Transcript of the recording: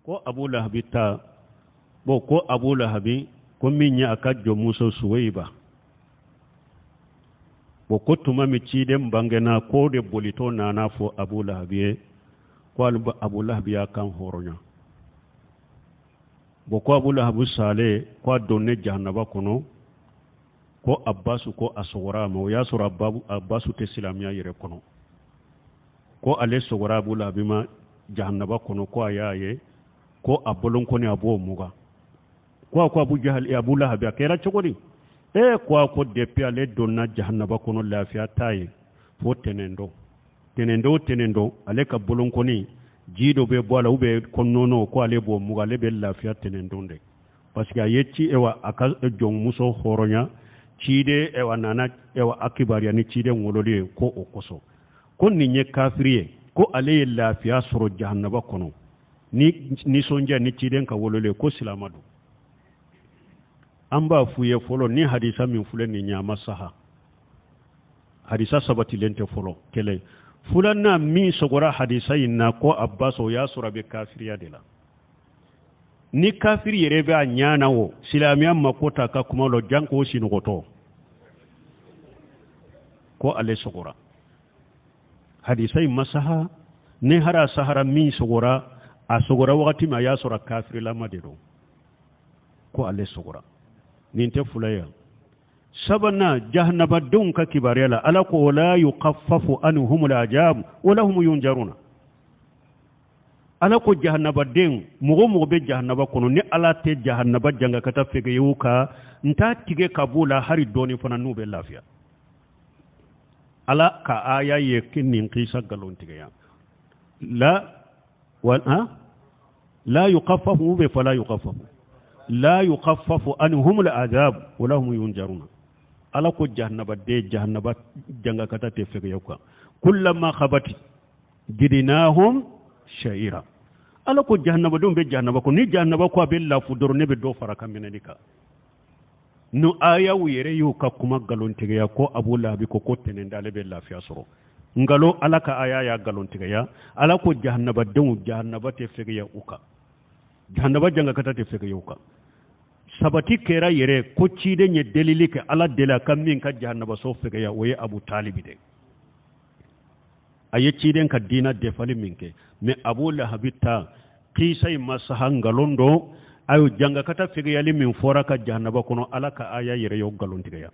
Ko Abu Lahabi ta, bon, ko Abu Lahabi ko min ye a ka jɔnmuso Suweiba, bon, ko tuma min ciden bangena, k'o de bolitɔ nana fɔ Abu Lahabi ye ko Abu Lahabi y'a kan hɔrɔnya. Bon, ko Abu Lahabi salen, ko a donnen jahanaba kɔnɔ, ko Abbasu ko a sɔgɔra a ma. O y'a sɔrɔ Abbasu tɛ silamɛya yɛrɛ kɔnɔ. Ko ale sɔgɔra Abu Lahabi ma jahanaba kɔnɔ, ko a y'a ye ko a bolonkɔni a b'o mugan. Ko a ko Abu Jahali, Abu Lahabi, a kɛra cogo di? E ko a ko depuis ale donna jahanaba kɔnɔ, lafiya t'a ye fo tɛnɛndon, tɛnɛndon o tɛnɛndon, ale ka bolonkɔni ji dɔ bɛ bɔ a la ou bien ko nɔnɔ, ko ale b'o mugan, ale bɛ lafiya tɛnɛndon de, parce que a ye ci ewa a ka jɔnmuso hɔrɔnya, ciden ewa nana ewa a kibaruya ni ciden wololi ye, ko o kosɔn ko nin ye kafiri ye, ko ale ye lafiya sɔrɔ jahanaba kɔnɔ ni nisɔndiya ni ciden ka wololi ye, ko silama don. An b'a f'u ye fɔlɔ ni hadisa min filɛ nin ye, a ma saha, hadisa sabatilen tɛ fɔlɔ. Kelen filanan min sɔgɔra hadisa in na, ko Abbas, o y'a sɔrɔ a bɛ kafiriya de la. Ni kafiri yɛrɛ bɛ a ɲɛ na, o silamɛya mako t'a ka kuma la, janko sinɔgɔtɔ ko ale sɔgɔra. Hadisa in ma saha. Ni hara sahara, min sɔgɔra, a sɔgɔra wagati min, a y'a sɔrɔ kafirilama de don, ko ale sɔgɔra. Nin tɛ fula ye. Sabanan, jahanabadenw ka kibaruya la, Ala ko wala yukaffafu anhumul azab wala hum yunjaruna. Ala ko jahanabaden, mɔgɔ mɔgɔ bɛ jahanaba kɔnɔ, ni Ala tɛ jahanaba janga ka taa fɛgɛya u kan, n t'a tigɛ ka b'u la hari dɔɔni fana, n'u bɛ lafiya. Ala ka aya ye nin kisa nkalontigiya la wa ha la yukaffafu bɛ fala yukaffafu la yukaffafu anhum al'azab wala hum yunjaruna. Ala ko jahanabaden, jahanaba janga ka taa tɛ fɛgɛya u kan. Kullama khabati zidnahum sa'ira. Ala ko jahanabadenw bɛ jahanaba kɔnɔ, ni jahanaba ko a bɛ lafu dɔrɔn, ne bɛ dɔ fara ka minɛli kan. No ayaw yɛrɛ y'u ka kuma nkalontigiya ko Abu Lahabi ko tɛnɛn ale bɛ lafiya sɔrɔ. Nkalon, Ala ka aya y'a nkalontigiya. Ala ko jahanabadenw, jahanaba tɛ fɛgɛya u kan, jahanaba janga ka taa tɛ fɛgɛya u kan. Sabati kɛra yɛrɛ ko ciden ye delili kɛ Ala deli a ka min ka jahanabaso fɛgɛya, o ye Abu Talibi de. A ye ciden ka diina defali min kɛ. Mais Abu Lahabi ta kisa in ma saha, nkalon don. Ayo janga ka taa fɛgɛyali min fɔra ka jahanaba kɔnɔ, Ala ka aya yɛrɛ y'o nkalontigiya.